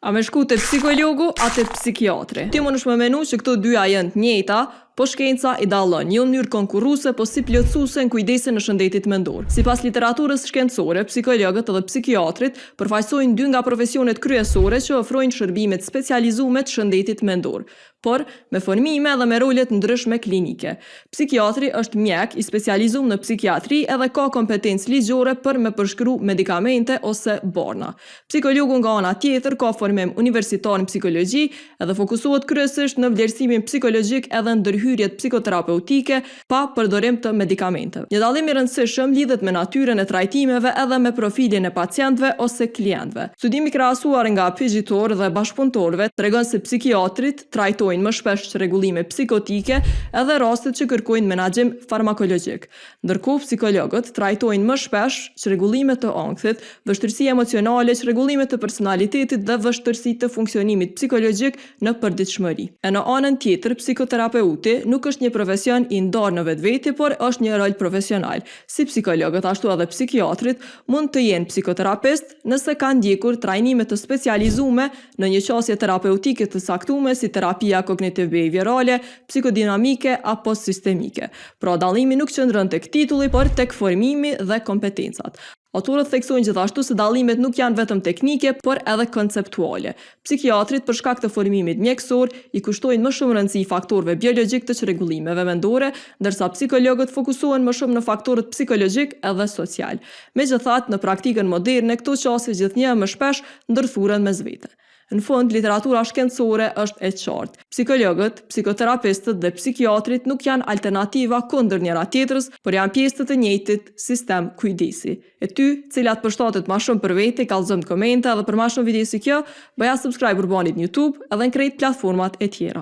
A me shku te psikologu a te psikiatri? Ti mundesh me menu që këto dyja janë të njëjta, po shkenca i dallon, jo në mënyrë konkurruese, po si plotësuese në kujdesin e shëndetit mendor. Sipas literaturës shkencore, psikologët edhe psikiatrit përfaqësojnë dy nga profesionet kryesore që ofrojnë shërbime të specializume të shëndetit mendor, por me formime dhe me role të ndryshme klinike. Psikiatri është mjek i specializum në psikiatri edhe ka kompetencë ligjore për me përshkru medikamente ose barna. Psikologu, nga ana tjetër, ka formim universitar në psikologji edhe fokusohet kryesisht në vlerësimin psikologjik edhe ndërhyrjet psikoterapeutike pa përdorim të medikamenteve. Një dallim i rëndësishëm lidhet me natyrën e trajtimeve edhe me profilin e pacientëve ose klientëve. Studimi krahasuar nga Pizhitor dhe bashkëpunëtorëve tregon se psikiatrit trajtojnë më shpesh çrregullime psikotike edhe rastet që kërkojnë menaxhim farmakologjik. Ndërkohë, psikologët trajtojnë më shpesh çrregullime të ankthit, vështirësi emocionale, çrregullime të personalitetit dhe vështirësi të funksionimit psikologjik në përditshmëri. E në anën tjetër, psikoterapeuti nuk është një profesion i ndarë në vetvete, por është një rol profesional. Si psikologët ashtu edhe psikiatrit mund të jenë psikoterapistë nëse kanë ndjekur trajnime të specializume në një qasje terapeutike të caktume, si terapia kognitiv-behaviorale, psikodinamike apo sistemike. Pra, dallimi nuk qëndron tek titulli, por tek formimi dhe kompetencat. Autorët theksojnë gjithashtu se dallimet nuk janë vetëm teknike, por edhe konceptuale. Psikiatrit, për shkak të formimit mjekësor, i kushtojnë më shumë rëndësi faktorëve biologjik të çrregullimeve mendore, ndërsa psikologët fokusohen më shumë në faktorët psikologjik edhe social. Megjithatë, në praktikën moderne, këto qasje gjithnjë e më shpesh ndërthuren mes vete. Në fund, literatura shkencore është e qartë. Psikologët, psikoterapistët dhe psikiatrit nuk janë alternativa kundër njëra tjetrës, por janë pjesë të të njëjtit sistem kujdesi. E ty, cilat përshtatet ma shumë për vete, kallëzom në komente, edhe për ma shumë video si kjo, bëja subscribe Urbanit në YouTube edhe në krejt platformat e tjera.